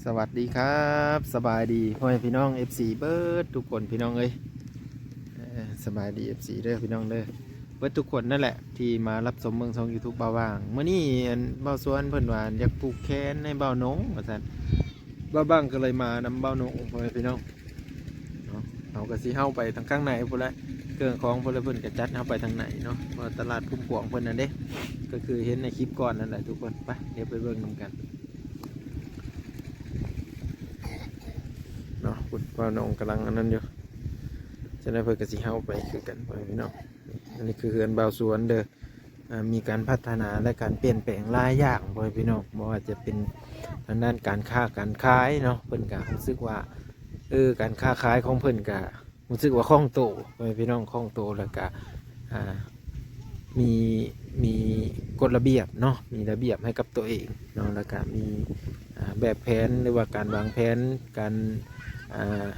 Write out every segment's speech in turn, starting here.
ສະຫວັດດີຄັບ ສະບາຍດີພໍ່ແມ່ພີ່ນ້ອງ ເອັຟຊີ ເບິດທຸກຄົນພີ່ນ້ອງເອີຍ. ເອີ ສະບາຍດີ ເອັຟຊີ ເດີພີ່ນ້ອງເດີ ເບິດທຸກຄົນນັ້ນແຫຼະ ທີ່ມາຮັບຊົມເບິ່ງຊ່ອງ YouTube ບ່າວຫວ່າງ. ມື້ນີ້ອັນບ່າວສວນເພິ່ນວ່າຢາກຜູກແຂນໃຫ້ບ່າວໜົງວ່າຊັ້ນ ບ່າວຫວ່າງກໍເລີຍມານຳບ່າວໜົງ ພໍ່ແມ່ພີ່ນ້ອງເນາະ. ເຮົາກໍຊິເຮົາໄປທາງຂ້າງໃນພຸ້ນແຫຼະ ເຄື່ອງຂອງເພິ່ນ ແລ້ວເພິ່ນກໍຈັດເຮົາໄປທາງໃນເນາະ ເພາະວ່າຕະຫຼາດຄຸ້ມກວ້າງເພິ່ນນັ້ນເດ້ ກໍຄືເຫັນໃນຄລິບກ່ອນນັ້ນແຫຼະທຸກຄົນ. ໄປ ດຽວໄປເບິ່ງນຳກັນ. ເນາະ ພຸ້ນ ບ່າວໜົງກຳລັງອັນນັ້ນຢູ່ ຈັ່ງໃດເພິ່ນກໍຊິເຮົາໄປຄືກັນ ພໍ່ແມ່ພີ່ນ້ອງ. ອັນນີ້ຄືເຮືອນບ່າວສວນເດີ ອ່າ ມີການພັດທະນາ ແລະ ການປ່ຽນແປງຫຼາຍຢ່າງ ພໍ່ແມ່ພີ່ນ້ອງ. ບໍ່ວ່າຈະເປັນທາງດ້ານການຄ້າການຂາຍເນາະ ເພິ່ນກໍຮູ້ສຶກວ່າ ເອີ ການຄ້າຂາຍຂອງເພິ່ນກໍ ຮູ້ສຶກວ່າຄ່ອງໂຕ ພໍ່ແມ່ພີ່ນ້ອງ ຄ່ອງໂຕ ແລ້ວກະ ອ່າ ມີ ມີກົດລະບຽບເນາະ ມີລະບຽບໃຫ້ກັບຕົວເອງເນາະ ແລ້ວກະມີ ອ່າ ແບບແຜນ ຫຼືວ່າການວາງແຜນ ການ ອ່າ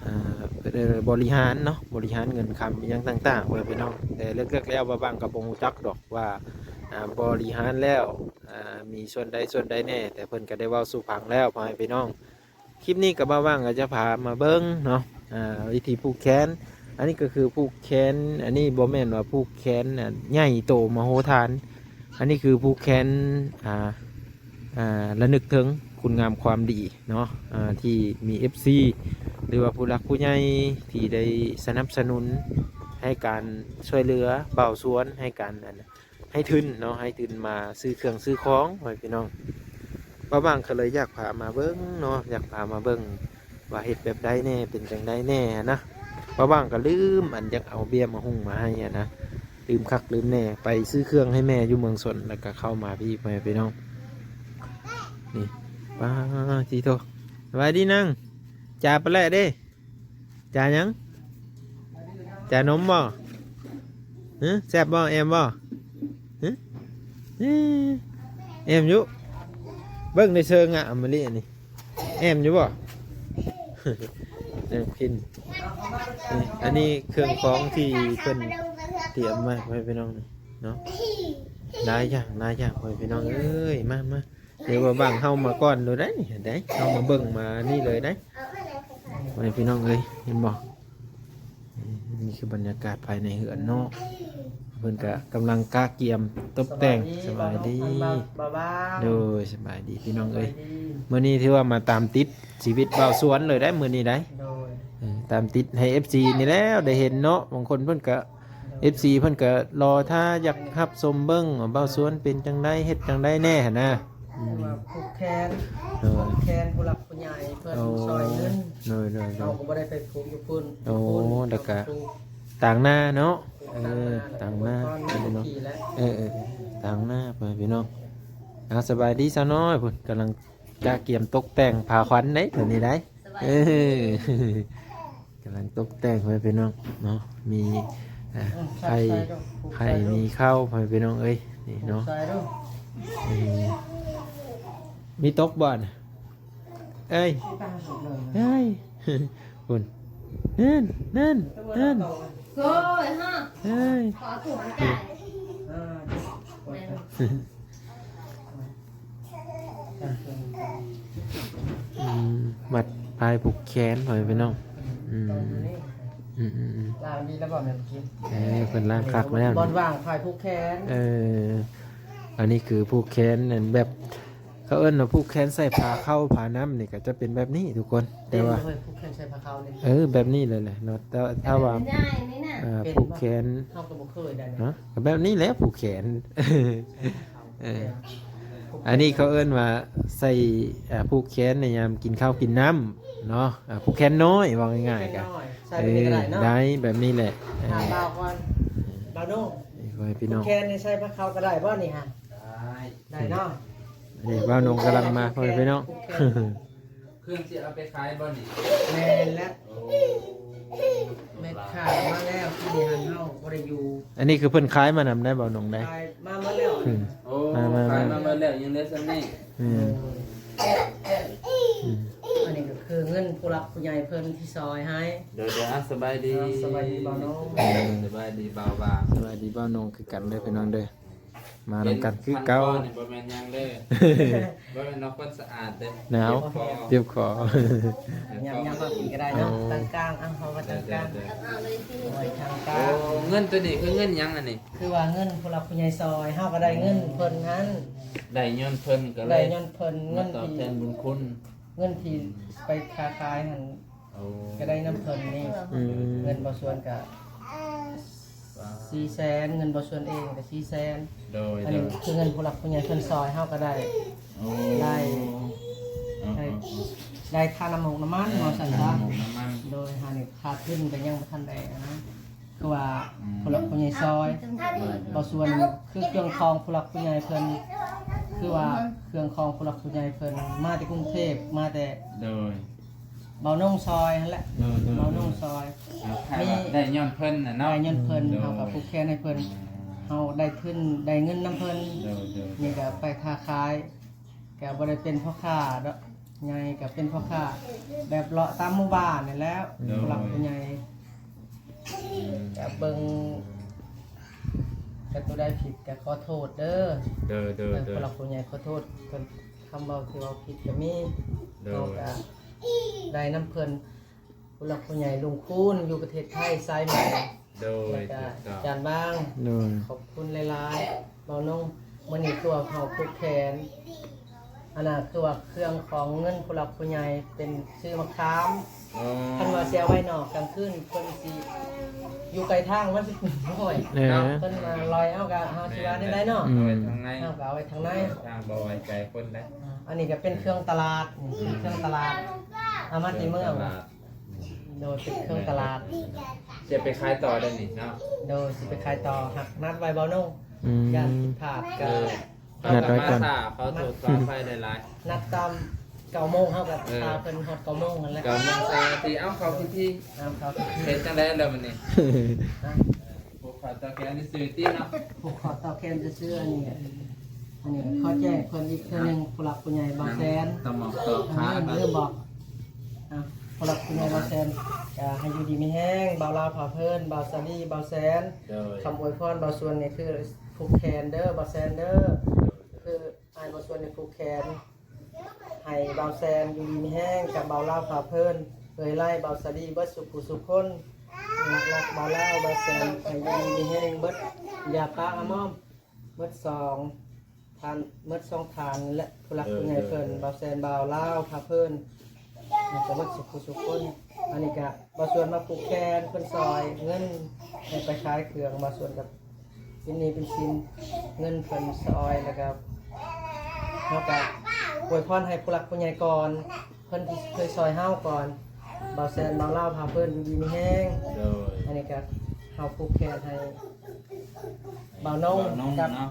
ອ່າ ເອີ້ນບໍລິຫານເນາະ ບໍລິຫານເງິນຄຳອີ່ຫຍັງຕ່າງໆ ພໍ່ແມ່ພີ່ນ້ອງ. ແຕ່ເລິກໆແລ້ວ ບ່າວຫວ່າງກໍບໍ່ຮູ້ຈັກດອກວ່າ ອ່າ ບໍລິຫານແລ້ວ ອ່າ ມີສ່ວນໃດສ່ວນໃດແດ່ ແຕ່ເພິ່ນກໍໄດ້ເວົ້າສູ່ຟັງແລ້ວ ພໍ່ແມ່ພີ່ນ້ອງ. ຄລິບນີ້ກໍບ່າວຫວ່າງກໍຈະພາມາເບິ່ງເນາະ ອ່າ ວິທີຜູກແຂນ. ອັນນີ້ກໍຄືຜູກແຂນ ອັນນີ້ບໍ່ແມ່ນວ່າຜູກແຂນ ອ່າ ໃຫຍ່ໂຕມະໂຫຖານ ອັນນີ້ຄືຜູກແຂນ ອ່າ ອ່າ ລະນຶກເຖິງຄຸນງາມຄວາມດີເນາະ ອ່າ ທີ່ມີເອັຟຊີ ຫຼືວ່າຜູ້ຫຼັກຜູ້ໃຫຍ່ທີ່ໄດ້ສະໜັບສະໜູນໃຫ້ການຊ່ວຍເຫຼືອບ່າວສວນ ໃຫ້ການ ອັນ ໃຫ້ທຶນເນາະ ໃຫ້ທຶນມາຊື້ເຄື່ອງຊື້ຂອງ ພໍ່ແມ່ພີ່ນ້ອງ. ບ່າວຫວ່າງກໍເລີຍຢາກພາມາເບິ່ງເນາະ ຢາກພາມາເບິ່ງວ່າເຮັດແບບໃດແດ່ ເປັນຈັ່ງໃດແດ່ຫັ້ນນະ. ບ່າວຫວ່າງກໍລືມ ອັນ ຢາກເອົາເບ້ຍມາຫຸ່ງມາໃຫ້ຫັ້ນນະ ລືມຄັກລືມແນ່ ໄປຊື້ເຄື່ອງໃຫ້ແມ່ຢູ່ເມືອງຊົນ ແລ້ວກໍເຂົ້າມາພີ້ ພໍ່ແມ່ພີ່ນ້ອງ. ນີ້ ປາດຕິໂທ ສະບາຍດີນາງ ຈາປາແລະເດ້. ຈາຫຍັງ? ຈານົມບໍ່? ຫຶ ແຊບບໍ່? ແອມບໍ່? ຫຶ ເອີ ແອມຢູ່. ເບິ່ງໃນເຊີງງາມມະລິອັນນີ້ ແອມຢູ່ບໍ່? ແນວກິນ ນີ້ ອັນນີ້ເຄື່ອງຂອງທີ່ເພິ່ນຕຽມໄວ້ໃຫ້ພີ່ນ້ອງເນາະ ຫຼາຍຢ່າງ ຫຼາຍຢ່າງ ພໍ່ແມ່ພີ່ນ້ອງເອີຍ. ມາ ມາ ດຽວບ່າວຫວ່າງເຮົາມາກ່ອນໂລດໄດ໋ນີ້ ໄດ໋ ເຮົາມາເບິ່ງມານີ້ເລີຍໄດ໋ ພໍ່ແມ່ພີ່ນ້ອງເອີຍ ເຫັນບໍ່? ນີ້ຄືບັນຍາກາດພາຍໃນເຮືອນເນາະ ເພິ່ນກະກຳລັງກະກຽມຕົບແຕ່ງ. ສະບາຍດີ ສະບາຍດີ ບ່າວຫວ່າງ ໂດຍ ສະບາຍດີພີ່ນ້ອງເອີຍ. ສະບາຍດີ ມື້ນີ້ຖືວ່າມາຕາມຕິດຊີວິດບ່າວສວນເລີຍໄດ໋ ມື້ນີ້ໄດ໋ ໂດຍ ເອີ ຕາມຕິດໃຫ້ເອັຟຊີນີ້ແຫຼະໄດ້ເຫັນເນາະ. ບາງຄົນເພິ່ນກະ ເອັຟຊີ ເພິ່ນກໍລໍຖ້າຢາກຮັບຊົມເບິ່ງວ່າບ່າວສວນເປັນຈັ່ງໃດ ເຮັດຈັ່ງໃດແດ່ຫັ້ນນະ. ອືມ ວ່າຜູກແຂນ ໂດຍ ຜູກແຂນຜູ້ຫຼັກຜູ້ໃຫຍ່ເພິ່ນ ໂອ້ ຊ່ອຍເງິນ ໂດຍ ໂດຍ ໂດຍ ເຮົາກໍບໍ່ໄດ້ໄປຜູກຢູ່ພຸ້ນ ໂອ້ ຢູ່ພຸ້ນ ແລ້ວກໍ ເຮົາກໍຜູກຕາງໜ້າເນາະ ເອີ ຕາງໜ້າ ເອີ ເອີ ຕາງໜ້າ ພໍ່ແມ່ພີ່ນ້ອງ. ເອົາ ສະບາຍດີສາວນ້ອຍ ພຸ້ນກຳລັງກະກຽມຕົກແຕ່ງພາຂວັນເດ້ ຕົວນີ້ໄດ໋ ເອີ ກຳລັງຕົກແຕ່ງ ພໍ່ແມ່ພີ່ນ້ອງເນາະ. ມີ ອ່າ ໄຂ່ ໄຂ່ ມີເຂົ້າ ພໍ່ແມ່ພີ່ນ້ອງເອີຍ ນີ້ເນາະ. ເອີ ມີຕົກບໍ່ນະ? ເອີຍ ເອີຍ ພຸ້ນ ນັ້ນ ນັ້ນ ນັ້ນ ໂອ້ຍ ຮະ ເອີຍ ຂໍຖວງກາຍ ອືມ ມັດພາຍຜູກແຂນ ພໍ່ແມ່ພີ່ນ້ອງ. ອືມ ອືມ ອືມ ອືມ ລ້າງດີແລ້ວບໍ່ແມ່ກິນ? ເອີ ເພິ່ນລ້າງຄັກແລ້ວ ບ່ອນວ່າງພາຍຜູກແຂນ. ເອີ ອັນນີ້ຄືຜູກແຂນ ອັນແບບ ເຂົາເອີ້ນວ່າຜູກແຂນໃສ່ຜ້າເຂົ້າຜ້ານ້ຳນີ້ ກໍຈະເປັນແບບນີ້ທຸກຄົນ ແຕ່ວ່າ ເອີ ຜູກແຂນໃສ່ຜ້າເຂົ້ານີ້ ເອີ ແບບນີ້ເລີຍແຫຼະເນາະ. ແຕ່ຖ້າວ່າ ເອີ ຜູກແຂນ ເຮົາກໍບໍ່ເຄີຍໄດ້ ຮະ ກໍແບບນີ້ແຫຼະຜູກແຂນ. ເອີ ອັນນີ້ເຂົາເອີ້ນວ່າໃສ່ ອ່າ ຜູກແຂນໃນຍາມກິນເຂົ້າກິນນ້ຳເນາະ ອ່າ ຜູກແຂນນ້ອຍ ເວົ້າງ່າຍໆ ກໍ ໃສ່ແບບນີ້ກໍໄດ້ເນາະ ເອີ ໄດ້ແບບນີ້ແຫຼະ. ເອີ ຖາມບ່າວກ່ອນ ບ່າວໜຸ່ງ ນີ້ ພໍ່ແມ່ພີ່ນ້ອງ ຜູກແຂນນີ້ໃສ່ຜ້າເຂົ້າກໍໄດ້ບໍ່ນີ້ຫະ? ໄດ້ ໄດ້ເນາະ. ນີ້ບ່າວໜຸ່ງກຳລັງມາ ພໍ່ແມ່ພີ່ນ້ອງ ຜູກແຂນ ເຄື່ອງຊິເອົາໄປຂາຍບໍ່ນີ້? ແມ່ນແລ້ວ ໂອ້ ແມ່ຂາຍມາແລ້ວ ທີ່ຫັ້ນເຮົາບໍ່ໄດ້ຢູ່. ອັນນີ້ຄືເພິ່ນຂາຍມານຳໄດ໋ ບ່າວໜຸ່ງໄດ໋ ຂາຍມາໝົດແລ້ວ. ອືມ ໂອ້ ມາ ມາ ຂາຍມາໝົດແລ້ວ ຍັງເຫຼືອສ່ຳນີ້. ອືມ ອືມ ອັນນີ້ກໍຄືເງິນຜູ້ຫຼັກຜູ້ໃຫຍ່ເພິ່ນທີ່ຊ່ອຍໃຫ້. ໂດຍ ໂດຍ ອ່ະ ສະບາຍດີ ອ່າ ສະບາຍດີບ່າວໜຸ່ງ ເອີ ສະບາຍດີບ່າວຫວ່າງ ສະບາຍດີບ່າວໜຸ່ງຄືກັນເດີພີ່ນ້ອງເດີ. ມານຳກັນຄືເກົ່າ. ເຫັນຄັນຄໍນີ້ບໍ່ແມ່ນຫຍັງເດີ ບໍ່ແມ່ນວ່າຄົນສະອາດເດີ ໜາວ ເຈັບຄໍ ເຈັບຄໍ. ຍາມ ຍາມເຮົາກິນກໍໄດ້ເນາະ. ເອົາ ຕາງກາງ ເອົາ ເຮົາວ່າຕາງກາງ. ເດີໆໆ. ໂອ້ຍ ທາງກາງ. ໂອ້ ເງິນໂຕນີ້ຄືເງິນຫຍັງອັນນີ້? ຄືວ່າເງິນຜູ້ຫຼັກຜູ້ໃຫຍ່ຊ່ອຍ ເຮົາກໍໄດ້ເງິນເພິ່ນຫັ້ນ. ໄດ້ຍ້ອນເພິ່ນກໍເລີຍ ໄດ້ຍ້ອນເພິ່ນ ເງິນທີ່ ມາຕອບແທນບຸນຄຸນ. ເງິນທີ່ໄປຄ້າຂາຍຫັ້ນ ໂອ້ ກໍໄດ້ນຳເພິ່ນນີ້. ອືມ ເງິນບ່າວສວນກໍສີ່ແສນ ເງິນບ່າວສວນເອງກໍສີ່ແສນ. ໂດຍ ອັນນີ້ ໂດຍ ຄືເງິນຜູ້ຫຼັກຜູ້ໃຫຍ່ເພິ່ນຊ່ອຍເຮົາກໍໄດ້. ໂອ້ ໄດ້ ເອີ ໄດ້ ເອີ ໄດ້ຄ່ານ້ຳມັນ ເອີ ວ່າຊັ້ນຊະ ຄ່ານ້ຳມັນ. ໂດຍ ຫານີ້ຄ່າທຶນກໍຍັງບໍ່ທັນໄດ້ອັນນັ້ນ. ຄືວ່າ ອືມ ຜູ້ຫຼັກຜູ້ໃຫຍ່ຊ່ອຍ ໂດຍ ບ່າວສວນ ຄືເຄື່ອງຂອງຜູ້ຫຼັກຜູ້ໃຫຍ່ເພິ່ນ ຄືວ່າເຄື່ອງຂອງຜູ້ຫຼັກຜູ້ໃຫຍ່ເພິ່ນ ມາແຕ່ກຸງເທບ ມາແຕ່ ໂດຍ ບ່າວນົງຊ່ອຍຫັ້ນແຫຼະ. ໂດຍ ໂດຍ ບ່າວນົງຊ່ອຍ ໂດຍ ມີ ໄດ້ຍ້ອນເພິ່ນນະເນາະ ໄດ້ຍ້ອນເພິ່ນ. ໂດຍ ເຮົາກໍຜູກແຂນໃຫ້ເພິ່ນ ອ່າ ເຮົາໄດ້ທຶນ ໄດ້ເງິນນຳເພິ່ນ. ໂດຍ ໂດຍ ນີ້ກໍໄປຄ້າຂາຍ ກໍບໍ່ໄດ້ເປັນພໍ່ຄ້າດອກ ໃຫຍ່ກໍເປັນພໍ່ຄ້າແບບເລາະຕາມໝູ່ບ້ານນີ້ແຫຼະ. ໂດຍ ຜູ້ຫຼັກຜູ້ໃຫຍ່ ອືມ ກໍເບິ່ງ ກໍຕົວໃດຜິດກໍຂໍໂທດເດີ. ໂດຍ ໂດຍ ເອີ ໂດຍ ຜູ້ຫຼັກຜູ້ໃຫຍ່ຂໍໂທດ ເພິ່ນ ຄຳເວົ້າທີ່ເວົ້າຜິດກໍມີ. ໂດຍ ເຮົາກໍໄດ້ນຳເພິ່ນ ຜູ້ຫຼັກຜູ້ໃຫຍ່ລຸງຄູນຢູ່ປະເທດໄທ ສາຍໃໝ່. ໂດຍ ແລ້ວກໍ ຖືກຕ້ອງ ຈານບາງ. ໂດຍ ຂອບຄຸນຫຼາຍໆ ບ່າວນົງ. ມື້ນີ້ຄືວ່າເຮົາຜູກແຂນ ອັນນັ້ນຄືວ່າເຄື່ອງຂອງເງິນຜູ້ຫຼັກຜູ້ໃຫຍ່ເປັນຊື້ໝາກຂາມ. ອໍ ຄັນວ່າຊິເອົາໄວ້ນອກກາງຄືນ ເພິ່ນຊິຢູ່ໄກທາງ ມັນຊິໂອ້ຍ ເອີ ເນາະ ເພິ່ນມາລອຍເຮົາກໍ ເຮົາຊິວ່າແນວໃດເນາະ. ອືມ ເອົາໄວ້ທາງໃນ ເຮົາກໍເອົາໄວ້ທາງໃນ ທາງບໍ່ໄວ້ໃຈຄົນໃດ. ອ່າ ອັນນີ້ກໍເປັນເຄື່ອງຕະຫຼາດ ອືມ ເປັນເຄື່ອງຕະຫຼາດ ເອົາມາແຕ່ເມືອງ ເຄື່ອງຕະຫຼາດ. ໂດຍ ເປັນເຄື່ອງຕະຫຼາດ ຈະໄປຂາຍຕໍ່ໄດ້ນີ້ເນາະ. ໂດຍ ຊິໄປຂາຍຕໍ່ ຫາກນັດໄວ້ ບ່າວນົງ. ອືມ ຢ້ານຜິດພາດກໍ ເອີ ນັດໄວ້ກ່ອນ ເຂົາກໍມາຊ້າ ຂໍໂທດຂໍອະໄພຫຼາຍໆ. ນັດຕອນເກົ້າໂມງ ເຮົາກໍ ເອີ ຖ້າເພິ່ນຮອດເກົ້າໂມງຫັ້ນແຫຼະ ເກົ້າໂມງຊາວນາທີ. ເອົາ ເຂົ້າພິທີ ເອົາ ເຂົ້າພິທີ. ເຮັດຈັ່ງໃດແລ້ວບັດນີ້? ຮະ? ຜູກຂໍ້ຕໍ່ແຂນຊື່ໆຕິເນາະ ຜູກຂໍ້ຕໍ່ແຂນຊື່ໆ. ອັນນີ້ ອັນນີ້ຂໍແຈ້ງເພິ່ນອີກເທື່ອໜຶ່ງ ຜູ້ຫຼັກຜູ້ໃຫຍ່ ບ່າວແສນ ຕະໝອກຕໍ່ຂາ ລືມ ລືມບອກ ອ່າ ຜູ້ຫຼັກຜູ້ໃຫຍ່ ບ່າວແສນ ກໍໃຫ້ຢູ່ດີມີແຮງ ບ່າວລາວພາເພີນ ບ່າວສາລີ ບ່າວແສນ. ໂດຍ ຄຳອວຍພອນບ່າວສວນນີ້ຄືຜູກແຂນເດີ ບ່າວແສນເດີ ຄືອ້າຍບ່າວສວນນີ້ຜູກແຂນ ໃຫ້ບ່າວແສນຢູ່ດີມີແຮງ ກັບບ່າວລາວພາເພີນ ເອື້ອຍໄລ່ ບ່າວສາລີ ເບິດສູ່ຜູ້ສູ່ຄົນ. ຫຼັກໆ ບ່າວລາວ ບ່າວແສນ ໃຫ້ຢູ່ດີມີແຮງເບິດ ຢ່າປະອາມອມ ເບິດສອງທ່ານ ເບິດສອງທ່ານແຫຼະ ຜູ້ຫຼັກຜູ້ໃຫຍ່ເພິ່ນ ເອີ ບ່າວແສນ ບ່າວລາວພາເພີນ ແລ້ວກໍເບິດສູ່ຜູ້ສູ່ຄົນ. ອັນນີ້ກະບ່າວສວນມາຜູກແຂນເພິ່ນ ຊ່ອຍເງິນໃຫ້ໄປຂາຍເຄື່ອງ ບ່າວສວນກໍ ເປັນໜີ້ເປັນສິນເງິນເພິ່ນຊ່ອຍ ແລ້ວກໍເຮົາກໍອວຍພອນໃຫ້ຜູ້ຫຼັກຜູ້ໃຫຍ່ກ່ອນ ເພິ່ນທີ່ເຄີຍຊ່ອຍເຮົາກ່ອນ ບ່າວແສນ ບ່າວລາວພາເພິ່ນຢູ່ດີມີແຮງ. ໂດຍ ອັນນີ້ກໍເຮົາຜູກແຂນໃຫ້ບ່າວນົງ ບ່າວນົງ ກັບ ເນາະ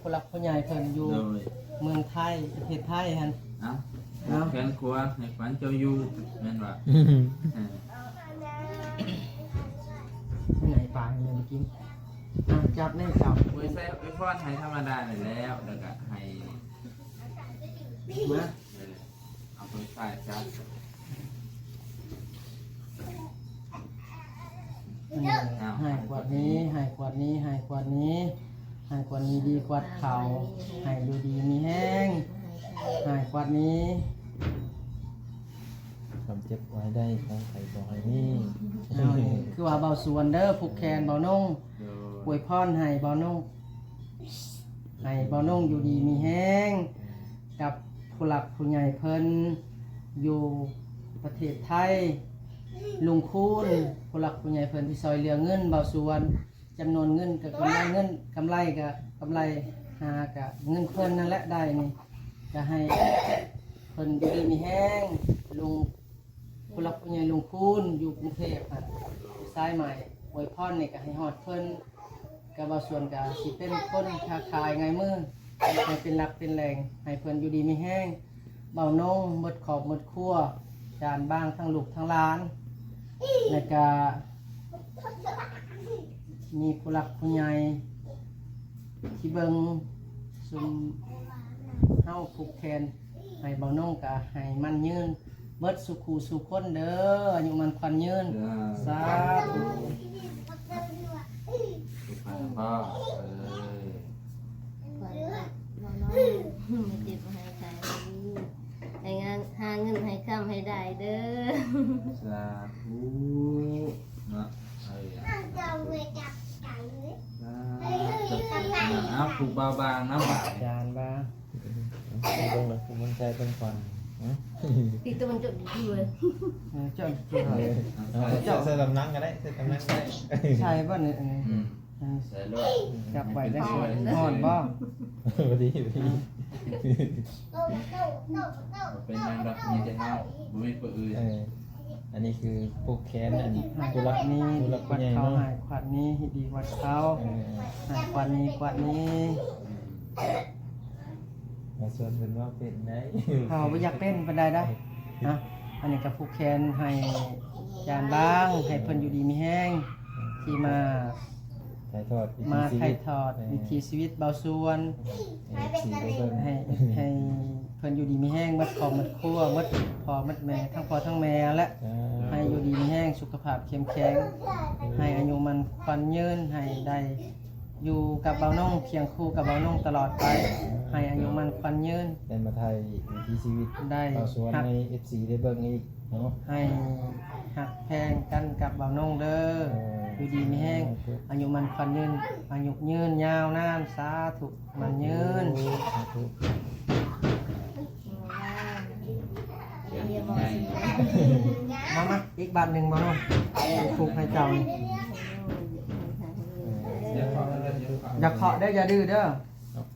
ຜູ້ຫຼັກຜູ້ໃຫຍ່ເພິ່ນຢູ່ ໂດຍ ເມືອງໄທ ປະເທດໄທຫັ້ນ. ເອົາ ເອົາ ຜູກແຂນຂວາໃຫ້ຂວັນເຈົ້າຢູ່ ແມ່ນບໍ່? ເອີ ໃຫ້ປາໃຫ້ແມ່ໄປກິນ. ອ່ະ ຈັບແນ່ເຈົ້າ ອວຍໄຊ ອວຍພອນໃຫ້ທຳມະດານີ້ແລ້ວ ແລ້ວກໍໃຫ້ ມາ ເອີ ເອົາຄົນຊາຍຈັບ ເອົາ ໃຫ້ຂວດນີ້ ໃຫ້ຂວດນີ້ ໃຫ້ຂວດນີ້ ໃຫ້ຂວດນີ້ດີກວ່າເຂົາ ໃຫ້ຢູ່ດີມີແຮງ ໃຫ້ຂວດນີ້. ຄວາມເຈັບບໍ່ໃຫ້ໄດ້ ຄວາມໄຂ້ບໍ່ໃຫ້ມີ. ເອົາ ຄືວ່າບ່າວສວນເດີ ຜູກແຂນບ່າວນົງ ໂດຍ ອວຍພອນໃຫ້ບ່າວນົງ ໃຫ້ບ່າວນົງຢູ່ດີມີແຮງ ກັບຜູ້ຫຼັກຜູ້ໃຫຍ່ເພິ່ນຢູ່ປະເທດໄທ ລຸງຄູນ ຜູ້ຫຼັກຜູ້ໃຫຍ່ເພິ່ນທີ່ຊ່ອຍເຫຼືອເງິນບ່າວສວນ ຈຳນວນເງິນກໍກຳໄລ ເງິນກຳໄລກໍກຳໄລ ຫາກໍເງິນເພິ່ນນັ້ນແຫຼະໄດ້ນີ້ ກໍໃຫ້ເພິ່ນຢູ່ດີມີແຮງ ລຸງ ຜູ້ຫຼັກຜູ້ໃຫຍ່ລຸງຄູນຢູ່ກຸງເທບຫັ້ນ ຢູ່ສາຍໃໝ່ ອວຍພອນນີ້ກໍໃຫ້ຮອດເພິ່ນ ກໍບ່າວສວນກໍຊິເປັນຄົນຄ້າຂາຍງ່າຍມື ໃຫ້ເປັນຫຼັກເປັນແຫຼ່ງ ໃຫ້ເພິ່ນຢູ່ດີມີແຮງ ບ່າວນົງ ໝົດຄອບໝົດຄົວ ຈານບາງ ທັງລູກທັງຫຼານ ແລ້ວກໍມີຜູ້ຫຼັກຜູ້ໃຫຍ່ທີ່ເບິ່ງຊຸມເຮົາຜູກແຂນ ໃຫ້ບ່າວນົງກໍໃຫ້ໝັ້ນຍືນເບິດສູ່ຄູ່ສູ່ຄົນເດີ ອາຍຸໝັ້ນຂວັນຍືນ. ສາທຸ ສາທຸ ທຸກທ່ານພໍ່ເອີຍ. ເດີ ສາທຸເນາະ ເອີ ສາທຸ ເອົາ ຜູກບ່າວບາງນຳບາດ ຈານບາງ ເບິ່ງເດີ ມັນໃສ່ເບິ່ງກ່ອນ ຕິດຕົວມັນຈົດຢູ່ເລີຍ ເອີ ເຈົ້າ ເຈົ້າ ເອົາ ເຈົ້າ ໃສ່ຕຳໜັກກໍໄດ້ ໃສ່ຕຳໜັກກໍໄດ້ ໃສ່ບໍ່ນີ້ ອືມ ໃສ່ໂລດ ຈັບໄວ້ຈັ່ງຊີ້ ຮ້ອນບໍ່? ບໍ່ດີ ບໍ່ດີ ບໍ່ເປັນຫຍັງດອກ ມີແຕ່ເຮົາ ບໍ່ມີຜູ້ອື່ນ ເອີ ອັນນີ້ຄືຜູກແຂນ ອັນນີ້ຜູ້ລັກ ນີ້ ຜູ້ລັກຜູ້ໃຫຍ່ເນາະ ຂວັດເຂົາໃຫ້ຂວັດນີ້ ເຮັດດີຂວັດເຂົາ ເອີ ໃຫ້ຂວັດນີ້ຂວັດນີ້ ອືມ ມາຊວນເພິ່ນເວົ້າເປັນໄດ໋ ເຮົາບໍ່ຢາກເປັນປານໃດໄດ໋ ເນາະ ອັນນີ້ກໍຜູກແຂນໃຫ້ຈານບາງ ໃຫ້ເພິ່ນຢູ່ດີມີແຮງ ທີ່ມາຖ່າຍທອດ ມາຖ່າຍທອດວິຖີຊີວິດ ເອີ ວິຖີຊີວິດເບົາສ່ວນ ໃຫ້ເອັຟຊີໄດ້ເບິ່ງ ໃຫ້ ໃຫ້ເພິ່ນຢູ່ດີມີແຮງ ໝົດຄອບໝົດຄົວ ໝົດພໍ່ໝົດແມ່ ທັງພໍ່ທັງແມ່ແຫຼະ ສາທຸ ໃຫ້ຢູ່ດີມີແຮງ ສຸຂະພາບເຂັ້ມແຂງ ໃຫ້ອາຍຸໝັ້ນຂວັນຍືນ ໃຫ້ໄດ້ ຢູ່ກັບບ່າວນົງ ຄຽງຄູ່ກັບບ່າວນົງຕະຫຼອດໄປ ໃຫ້ອາຍຸໝັ້ນຂວັນຍືນ ໄດ້ມາຖ່າຍວິຖີຊີວິດ ໄດ້ ບ່າວສວນໃຫ້ເອັຟຊີໄດ້ເບິ່ງອີກເນາະ ໃຫ້ຮັກແພງກັນກັບບ່າວນົງເດີ ເອີ ຢູ່ດີມີແຮງ ສາທຸ ອາຍຸໝັ້ນຂວັນຍືນ ອາຍຸຍືນຍາວນານ ສາທຸ ໝັ້ນຍືນ ສາທຸ ມາ ມາ ອີກບາດໜຶ່ງບໍ່ເນາະ ຜູກໃຫ້ເຈົ້ານີ້ ຢ່າເຄາະເດີ ຢ່າດື້ເດີ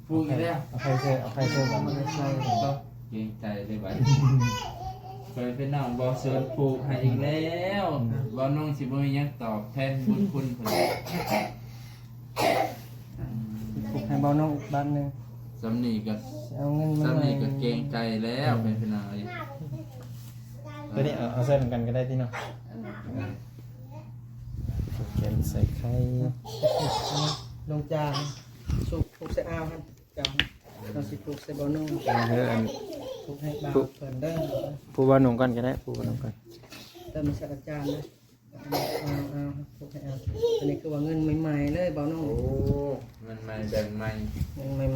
ຜູກອີກແລ້ວ ເອົາໄຂ່ໃສ່ ເອົາໄຂ່ໃສ່ ເກງໃຈເລີຍບາດນີ້ ເຄີຍເປັນນ້ອງບໍ່ເຊີນຜູກໃຫ້ອີກແລ້ວ ອືມ ບໍ່ນ້ອງຊິບໍ່ມີຫຍັງຕອບແທນບຸນຄຸນເພິ່ນ ຜູກໃຫ້ເບົານ້ອງອີກບາດໜຶ່ງ ສ່ຳນີ້ກໍ ຊິເອົາເງິນມາ ສ່ຳນີ້ກໍເກງໃຈແລ້ວ ອືມ ເປັນພີ່ນ້ອງເອີຍ ຕົວນີ້ເອົາ ເອົາໃສ່ນຳກັນກໍໄດ້ຕິເນາະ ອືມ ແກງໃສ່ໄຂ່ ລົງຈານ ສຸກ ຜູກໃສ່ອ່າວຫັ້ນ ຈານ ເຮົາຊິຜູກໃສ່ເບົານົງ ເອີ ອັນ ຜູກໃຫ້ບ່າວເພິ່ນເດີ ຜູກເບົານົງກ່ອນກໍໄດ້ ຜູກເບົານົງກ່ອນ ເຕີມໃສ່ຈານເດີ ເອົາ ເອົາ ຜູກໃຫ້ເອົາ ອັນນີ້ຄືວ່າເງິນໃໝ່ໆເລີຍເບົານົງ ໂອ້ ເງິນໃໝ່ແບ່ງໃໝ່ ເງິນໃໝ່ໆ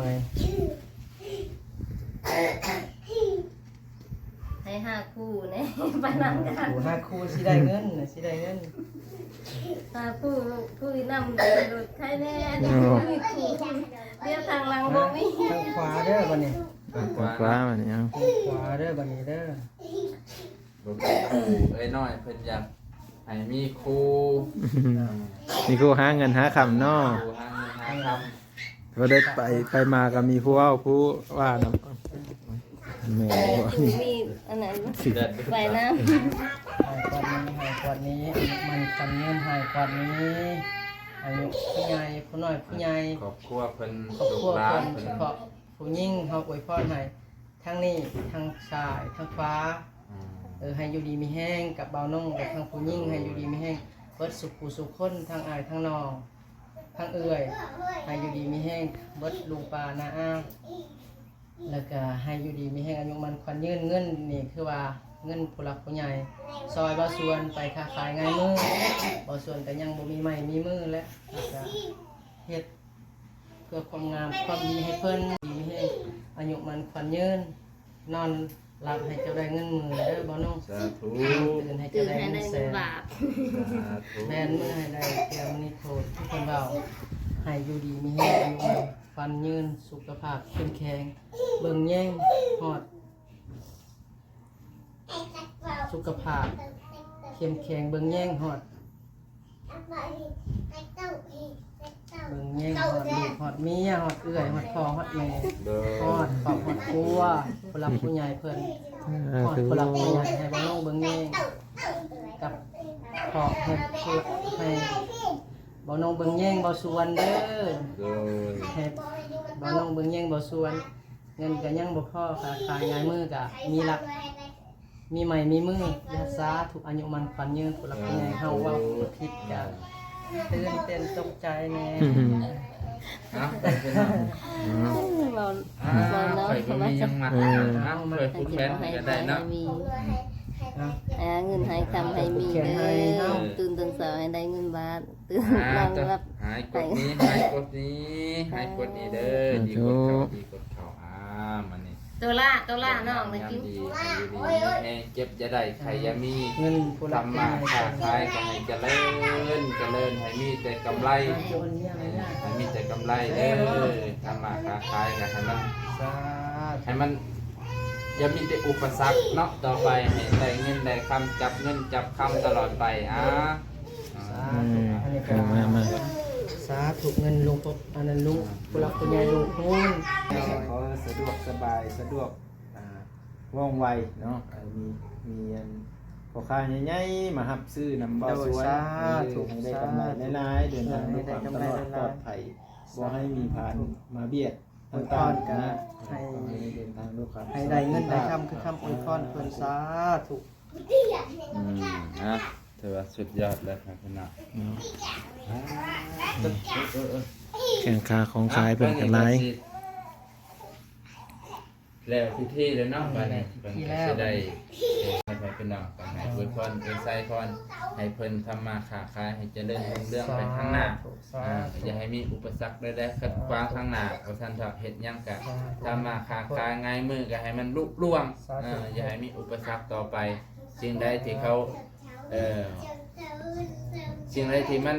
ໃຫ້ຫ້າຄູ່ແນ່ ປານນັ້ນກໍຫ້າຄູ່ ຫ້າຄູ່ຊິໄດ້ເງິນ ຊິໄດ້ເງິນ ຫ້າຄູ່ ຄູ່ນຳລົດໃຄແນ່ ໂອ້ ດຽວທາງຫຼັງບໍ່ມີ ທາງຂວາເດີບັດນີ້ ທາງຂວາບັດນີ້ ທາງຂວາເດີບັດນີ້ເດີ ບໍ່ມີຄູ່ ເອື້ອຍນ້ອຍເພິ່ນຢາກໃຫ້ມີຄູ່ ມີຄູ່ຫາເງິນຫາຄຳເນາະ ຄູ່ຫາເງິນຫາຄຳ ບໍ່ໄດ້ໄປ ໄປມາກໍມີຜູ້ເວົ້າຜູ້ວ່ານຳ ແມ່ນບໍ່? ມີອັນນັ້ນ ໄປນຳ ໃຫ້ກວ່ານີ້ ໃຫ້ກວ່ານີ້ ອາຍຸໝັ້ນຂວັນຍືນ ໃຫ້ກວ່ານີ້ ອາຍຸຜູ້ໃຫຍ່ ຜູ້ນ້ອຍຜູ້ໃຫຍ່ ຄອບຄົວເພິ່ນ ຄອບຄົວເພິ່ນ ລູກຫຼານເພິ່ນ ສະເພາະຜູ້ຍິງ ເຮົາອວຍພອນໃຫ້ ທັງນີ້ ທັງຊ້າຍ ທັງຂວາ ອືມ ເອີ ໃຫ້ຢູ່ດີມີແຮງກັບບ່າວນົງ ກັບທັງຜູ້ຍິງ ໃຫ້ຢູ່ດີມີແຮງເບິດສູ່ຜູ້ສູ່ຄົນ ທັງອ້າຍ ທັງນ້ອງ ທັງເອື້ອຍ ໃຫ້ຢູ່ດີມີແຮງເບິດລຸງປ້ານ້າອາ ແລ້ວກະໃຫ້ຢູ່ດີມີແຮງ ອາຍຸໝັ້ນຂວັນຍືນ. ເງິນນີ້ຄືວ່າເງິນຜູ້ຫຼັກຜູ້ໃຫຍ່ ຊ່ອຍບ່າວສວນໄປຄ້າຂາຍງ່າຍມື ບ່າວສວນກະຍັງບໍ່ມີໄມ້ມີມືແຫຼະ ແລ້ວກະເຮັດ ເພື່ອຄວາມງາມຄວາມດີໃຫ້ເພິ່ນ ດີມີແຮງ ອາຍຸໝັ້ນຂວັນຍືນ ນອນຫຼັບໃຫ້ເຈົ້າໄດ້ເງິນໝື່ນເດີບ່າວນົງ ສາທຸ ຕື່ນໃຫ້ເຈົ້າໄດ້ເງິນແສນ ສາທຸ ແລ່ນມືໃຫ້ໄດ້ແກ້ວມະນີໂທດ ເພິ່ນເວົ້າ ໃຫ້ຢູ່ດີມີແຮງ ອາຍຸໝັ້ນຂວັນຍືນ ສຸຂະພາບເຂັ້ມແຂງ ເບິ່ງແຍງຮອດ ສຸຂະພາບເຂັ້ມແຂງ ເບິ່ງແຍງຮອດ ເບິ່ງແຍງຮອດລູກຮອດເມຍ ຮອດເອື້ອຍ ຮອດພໍ່ ຮອດແມ່ ໂດຍ ຮອດຄອບຮອດຄົວ ຜູ້ຫຼັກຜູ້ໃຫຍ່ເພິ່ນ ສາທຸ ຮອດຜູ້ຫຼັກຜູ້ໃຫຍ່ ໃຫ້ບ່າວນົງເບິ່ງແຍງກັບຄອບ ໃຫ້ ໃຫ້ບ່າວນົງເບິ່ງແຍງບ່າວສວນເດີ ໂດຍ ໃຫ້ບ່າວນົງເບິ່ງແຍງບ່າວສວນ. ເງິນກະຍັງບໍ່ພໍ ຄ້າຂາຍງ່າຍມືກະມີຫຼັກ ມີໄມ້ມີມື ຢ່າສາທຸກ ອາຍຸໝັ້ນຂວັນຍືນ ຜູ້ຫຼັກຜູ້ໃຫຍ່ເຮົາເວົ້າຜິດກະຕື່ນເຕັ້ນຕົກໃຈແນ່ ເນາະ ໄປເນາະ ເວົ້າ ອ່າ ເວົ້າເນາະ ຂ້ອຍບໍ່ມີຫຍັງມາ ເອີ ເອົາ ຂ້ອຍຜູກແຂນໃຫ້ກໍໄດ້ເນາະ ໃຫ້ມີ ເນາະ ຫາເງິນໃຫ້ຄຳໃຫ້ມີເດີ ຕື່ນຕອນເຊົ້າໃຫ້ໄດ້ເງິນບາດ ຕື່ນ ອ່າ ນອນຫຼັບ ຫາຍກົດນີ້ ຫາຍກົດນີ້ ຫາຍກົດນີ້ເດີ ສາທຸ ດີກົດເຂົ້າ ດີກົດເຂົ້າ ອ່າ ມານີ້ ໂຕລາ ໂຕລານ້ອງນະກິນ ຍາມດີ ໃຫ້ຢູ່ດີມີແຮງ ເຈັບຢ່າໄດ້ ໄຂ້ຢ່າມີ ເງິນຜູ້ລັກຜູ້ໃຫຍ່ ທຳມາຄ້າຂາຍກໍໃຫ້ຈະເລີນ ຈະເລີນ ໃຫ້ມີແຕ່ກຳໄລ ໃຫ້ມີແຕ່ກຳໄລເດີ ທຳມາຄ້າຂາຍກໍໃຫ້ມັນ ສາທຸ ໃຫ້ມັນຢ່າມີແຕ່ອຸປະສັກເນາະ ຕໍ່ໄປໃຫ້ໄດ້ເງິນໄດ້ຄຳ ຈັບເງິນຈັບຄຳຕະຫຼອດໄປ ອາ ສາທຸ ອືມ ອັນນີ້ກໍ ມາ ມາ ສາທຸ ເງິນຫຼວງພໍ່ ອັນນັ້ນ ຫຼວງ ອ່າ ຜູ້ຫຼັກຜູ້ໃຫຍ່ ຫຼວງພຸ້ນ ຂໍສະດວກສະບາຍ ສະດວກ ອ່າ ວ່ອງໄວເນາະ ໃຫ້ມີ ມີອັນ ພໍ່ຄ້າໃຫຍ່ໆ ມາຮັບຊື້ນຳບ່າວສວນ ໂດຍ ສາທຸ ເອີ ໃຫ້ໄດ້ກຳໄລຫຼາຍໆ ເດີນທາງດ້ວຍຄວາມຕະຫຼອດປອດໄພ ບໍ່ໃຫ້ມີພານມາບຽດຕ່າງໆ ນະ ໃຫ້ ຂໍໃຫ້ເດີນທາງດ້ວຍຄວາມ ໃຫ້ໄດ້ເງິນໄດ້ຄຳ ຄືຄຳອວຍພອນເພິ່ນ ສາທຸ ອືມ ນະ ຖືວ່າສຸດຍອດແລ້ວ ພີ່ນ້ອງເນາະ ເອີ ເອີ ເອີ ເອີ ແຂ່ງຂາຂອງຂາຍເພິ່ນກໍຫຼາຍ ອ່ະ ແລ້ວພິທີແລ້ວເນາະ ບັດນີ້ເພິ່ນກໍຊິໄດ້ ເອີ ໃຫ້ພີ່ນ້ອງກໍໃຫ້ອວຍພອນອວຍໄຊພອນ ໃຫ້ເພິ່ນທຳມາຄ້າຂາຍໃຫ້ຈະເລີນຮຸ່ງເຮືອງໄປທາງໜ້າ ສາທຸ ສາທຸ ອ່າ ຢ່າໃຫ້ມີອຸປະສັກໃດໆຂັດຂວາງທາງໜ້າ ວ່າຊັ້ນເຖາະ ເຮັດຫຍັງກະ ສາທຸ ທຳມາຄ້າຂາຍ ງ່າຍມືກະໃຫ້ມັນລຸລ່ວງ ສາທຸ ອ່າ ຢ່າໃຫ້ມີອຸປະສັກຕໍ່ໄປ ສິ່ງໃດທີ່ເຂົາ ເອີ ສິ່ງໃດທີ່ມັນ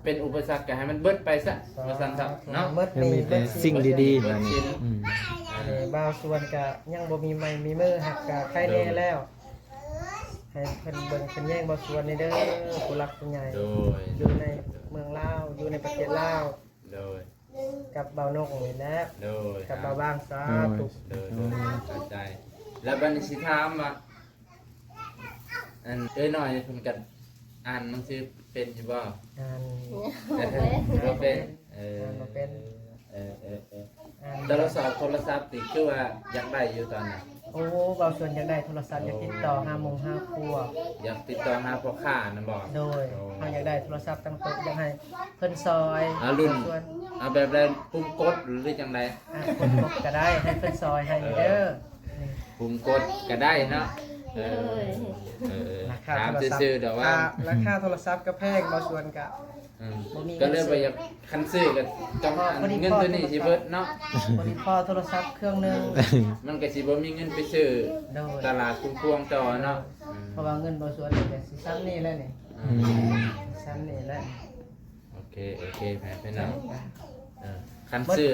ເປັນອຸປະສັກກໍໃຫ້ມັນເບິດໄປຊະ ວ່າຊັ້ນເຖາະເນາະ ໃຫ້ມັນມີແຕ່ສິ່ງດີໆ ເບິດສິ້ນ ອືມ ອ່າ ບ່າວສວນກະຍັງບໍ່ມີໄມ້ມີມື ຫາກກະໄຄແນ່ແລ້ວ ໂດຍ ໃຫ້ເພິ່ນເບິ່ງເພິ່ນແຍງບ່າວສວນແດ່ເດີ ຜູ້ຫຼັກຜູ້ໃຫຍ່ ໂດຍ ຢູ່ໃນເມືອງລາວ ຢູ່ໃນປະເທດລາວ ໂດຍ ກັບບ່າວນົງນີ້ແຫຼະ ໂດຍ ກັບບ່າວບາງ ສາທຸ ໂດຍ ໂດຍ ເຂົ້າໃຈ ແລ້ວບັດນີ້ຊິຖາມວ່າ ອັນເອື້ອຍນ້ອຍເພິ່ນກໍອ່ານໜັງສືເປັນຢູ່ບໍ່? ອ່ານ ບໍ່ເປັນ ບໍ່ເປັນ ເອີ ອ່ານບໍ່ເປັນ ເອີ ເອີ ເອີ ອ່ານ ໂທລະສັບ ໂທລະສັບນີ້ຄືວ່າຢາກໄດ້ຢູ່ຕອນນີ້ ໂອ້ ບ່າວສວນຢາກໄດ້ໂທລະສັບ ຢາກຕິດຕໍ່ຫາໝູ່ຫາພວກ ຢາກຕິດຕໍ່ຫາພໍ່ຄ້ານັ້ນບໍ່? ໂດຍ ໂອ້ ເຮົາຢາກໄດ້ໂທລະສັບຕັ້ງໂຕະ ຢາກໃຫ້ເພິ່ນຊ່ອຍ ອ່າ ລຸ້ນ ຊ່ອຍ ເອົາແບບໃດ ປຸ່ມກົດ ຫຼືຈັ່ງໃດ? ອ່າ ປຸ່ມກົດກໍໄດ້ ໃຫ້ເພິ່ນຊ່ອຍໃຫ້ເດີ ເອີ ປຸ່ມກົດກໍໄດ້ເນາະ ເອີ ໂດຍ ເອີ ລາຄາ ຖາມຊື່ໆ ດອກວ່າ ລາຄາໂທລະສັບກໍແພງ ບ່າວສວນກໍ ອືມ ບໍ່ມີ ກໍເລີຍວ່າຢາກ ຄັນຊື້ກໍຕ້ອງ ເງິນໂຕນີ້ຊິເບິດເນາະ ພໍດີພໍໂທລະສັບເຄື່ອງໜຶ່ງ ມັນກໍຊິບໍ່ມີເງິນໄປຊື້ ໂດຍ ຕະຫຼາດຄຸ້ມພວງຕໍ່ເນາະ ໂດຍ ອືມ ເພາະວ່າເງິນບ່າວສວນນີ້ກໍຊິສ່ຳນີ້ແຫຼະນີ້ ອືມ ສ່ຳນີ້ແຫຼະ ໂອເຄ ໂອເຄ ແມ່ພີ່ນ້ອງ ເອີ ຄັນຊື້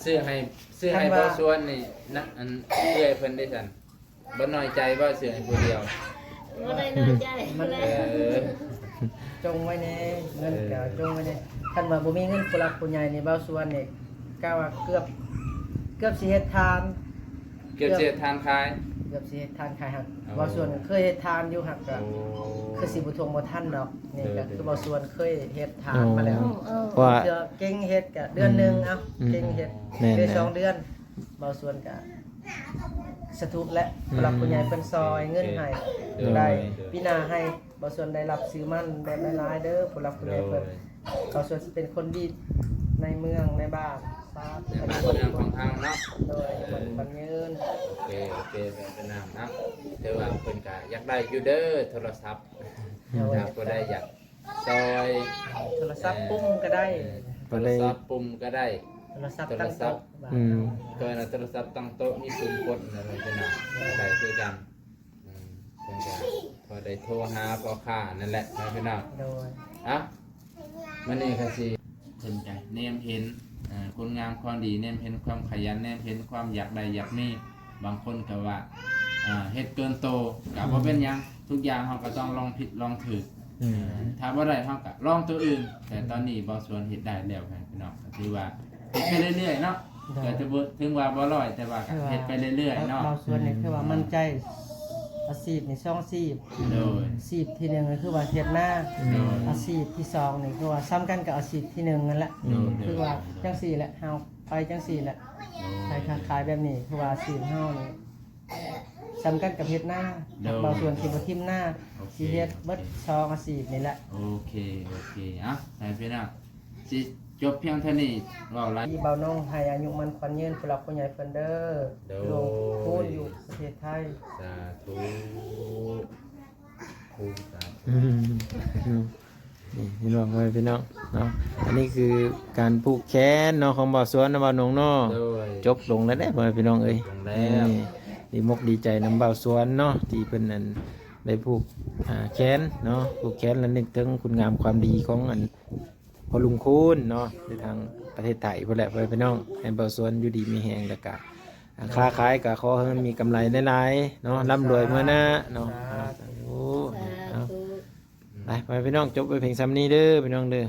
ຊື້ໃຫ້ ຊື້ໃຫ້ບ່າວສວນນີ້ນະ ອັນເອື້ອຍເພິ່ນໄດ້ຊັ້ນ ບໍ່ນ້ອຍໃຈບໍ່ ຊື້ໃຫ້ຜູ້ດຽວ? ບໍ່ໄດ້ນ້ອຍໃຈ ມັນ ເອີ ຈົ່ງໄວ້ແດ່ ເງິນກໍ ເອີ ຈົ່ງໄວ້ແດ່ ຄັນວ່າບໍ່ມີເງິນຜູ້ຫຼັກຜູ້ໃຫຍ່ນີ້ ບ່າວສວນນີ້ ກະວ່າເກືອບ ເກືອບຊິເຮັດທານ ເກືອບຊິເຮັດທານຂາຍ ເກືອບຊິເຮັດທານຂາຍ ຫາກ ໂອ້ ບ່າວສວນເຄີຍເຮັດທານຢູ່ ຫາກກໍ ໂອ້ ຄືຊິບໍ່ທົ່ງບໍ່ທັນດອກ ນີ້ ໂດຍ ກໍຄື ໂດຍ ບ່າວສວນເຄີຍເຮັດທານ ໂອ້ ມາແລ້ວ ໂອ້ ເທື່ອເກັ່ງເຮັດກໍເດືອນໜຶ່ງ ອືມ ເອົາ ອືມ ເກັ່ງເຮັດ ແມ່ນໆ ໄດ້ສອງເດືອນ ບ່າວສວນກະສາທຸແຫຼະ ອືມ ຜູ້ຫຼັກຜູ້ໃຫຍ່ເພິ່ນຊ່ອຍເງິນໃຫ້ ໂດຍ ໄດ້ ໂດຍ ປີໜ້າໃຫ້ບ່າວສວນໄດ້ຮັບຊື້ມັນແບບຫຼາຍໆເດີ ຜູ້ຫຼັກຜູ້ໃຫຍ່ເພິ່ນ ໂດຍ ບ່າວສວນຊິເປັນຄົນດີໃນເມືອງໃນບ້ານ ສາທຸ ໃນບ້ານເມືອງຂອງເຮົາເນາະ ໂດຍ ເອີ ມັນຍືນ ໂອເຄ ໂອເຄ ແມ່ນນຳເນາະ ແຕ່ວ່າເພິ່ນກະຢາກໄດ້ຢູ່ເດີ ໂທລະສັບ ໂດຍ ຖ້າຜູ້ໃດຢາກ ຊອຍ ໂທລະສັບ ເອີ ປຸ່ມກໍໄດ້ ເອີ ໂທລະສັບ ໂທລະສັບປຸ່ມກໍໄດ້ ໂທລະສັບ ໂທລະສັບ ຕັ້ງໂຕະ ອືມ ກໍເອີ້ນວ່າໂທລະສັບຕັ້ງໂຕະ ມີປຸ່ມກົດນະ ເພິ່ນນະ ເອີ ກໍໄດ້ຄືກັນ ອືມ ເພິ່ນກໍພໍໄດ້ໂທຫາພໍ່ຄ້ານັ້ນແຫຼະ ເນາະ ພີ່ນ້ອງ ໂດຍ ອ່ະ ມື້ນີ້ກໍຊິ ເພິ່ນກໍແນມເຫັນ ເອີ ຄຸນງາມຄວາມດີ ແນມເຫັນຄວາມຂະຫຍັນ ແນມເຫັນຄວາມຢາກໄດ້ຢາກມີ ບາງຄົນກໍວ່າ ເຮັດເກີນໂຕ ກໍບໍ່ເປັນຫຍັງ ອືມ ທຸກຢ່າງເຮົາກໍຕ້ອງລອງຜິດລອງຖືກ ອືມ ເອີ ຖ້າບໍ່ໄດ້ເຮົາກໍລອງໂຕອື່ນ ແຕ່ຕອນນີ້ບ່າວສວນເຮັດໄດ້ແລ້ວ ພີ່ນ້ອງ ກໍຖືວ່າເຮັດໄປເລື້ອຍໆເນາະ ໂດຍ ກໍຈະບໍ່ ເຖິງວ່າບໍ່ຮ້ອຍ ແຕ່ວ່າກໍເຮັດໄປເລື້ອຍໆເນາະ ບ່າວສວນນີ້ ອືມ ຄືວ່າໝັ້ນໃຈ ອາຊີບນີ້ສອງອາຊີບ ໂດຍ ອາຊີບທີໜຶ່ງກໍຄືວ່າເຮັດນາ ໂດຍ ອາຊີບທີສອງນີ້ຄືວ່າສ່ຳກັນກັບອາຊີບທີໜຶ່ງນັ້ນແຫຼະ ໂດຍ ຄືວ່າ ໂດຍ ຈັ່ງຊີ້ແຫຼະ ເຮົາ ໄປຈັ່ງຊີ້ແຫຼະ ໂດຍ ໃຜຄ້າຂາຍແບບນີ້ ເພາະວ່າອາຊີບເຮົານີ້ ສ່ຳກັນກັບເຮັດນາ ໂດຍ ບ່າວສວນຊິບໍ່ຖິ້ມນາ ໂອເຄ ຊິເຮັດເບິດ ໂອເຄ ສອງອາຊີບນີ້ແຫຼະ ໂອເຄ ໂອເຄ ເອົ້າ ໃຫ້ພີ່ນ້ອງ ຊິຈົບພຽງເທົ່ານີ້ ເວົ້າຫຼາຍ ທີ່ບ່າວນ້ອງໃຫ້ອາຍຸໝັ້ນຂວັນຍືນ ຜູ້ຫຼັກຜູ້ໃຫຍ່ເພິ່ນເດີ ໂດຍ ຫຼວງພຸ້ນຢູ່ປະເທດໄທ ສາທຸ ພູມສາທຸ ອືມ ນີ້ເຫັນບໍ່ ພໍ່ແມ່ພີ່ນ້ອງເນາະ? ອັນນີ້ຄືການຜູກແຂນເນາະ ຂອງບ່າວສວນກັບບ່າວໜົງເນາະ. ໂດຍ ຈົບລົງແລ້ວເດ້ ພໍ່ແມ່ພີ່ນ້ອງເອີຍ. ຈົບລົງແລ້ວ. ນີ້ ດີມົກດີໃຈນຳບ່າວສວນເນາະ ທີ່ເພິ່ນ ອັນ ໄດ້ຜູກ ອ່າ ແຂນເນາະ ຜູກແຂນ ລະນຶກເຖິງຄຸນງາມຄວາມດີຂອງ ອັນ ພໍ່ລຸງຄູນເນາະ ຢູ່ທາງປະເທດໄທພຸ້ນແຫຼະ ພໍ່ແມ່ພີ່ນ້ອງ. ໃຫ້ບ່າວສວນຢູ່ດີມີແຮງ ແລ້ວກະ ອ່າ ຄ້າຂາຍກະຂໍໃຫ້ມີກຳໄລຫຼາຍໆເນາະ ລ່ຳລວຍເມືອໜ້າເນາະ. ສາທຸ ໂອ້ ເອົາ ສາທຸ. ໄປ ພໍ່ແມ່ພີ່ນ້ອງ ຈົບໄວ້ພຽງສ່ຳນີ້ເດີ ພີ່ນ້ອງເດີ.